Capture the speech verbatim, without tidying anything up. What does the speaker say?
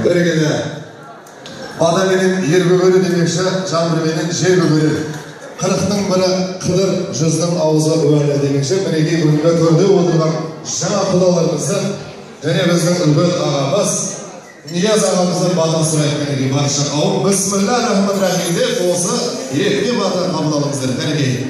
بىرگىدە. بالا مېنىڭ يەر گۈگۈرى دېمەكچى، جان بىر مېنىڭ جەر گۈگۈرى. قىرىقنىڭ بىرى قىدىر، يۈزنىڭ ئاۋزى ئۆرە دېمەكچى، مېنىڭكى كۈنگە كۆردى ئولتۇرغان جاڭا قۇلالىرىمىزدىن، يەنە بىزنىڭ ئۈلگۈر ئاغابىز، نىياز ئاغابىزدىن باتان سۈرەيتمەنلىكى بارشاق ئاۋۇ. بىسمىللا رەھمان رەھىم دەپ بولسا، يەتتە باتان قابۇل ئالىمىز دېدى. قېنىكى.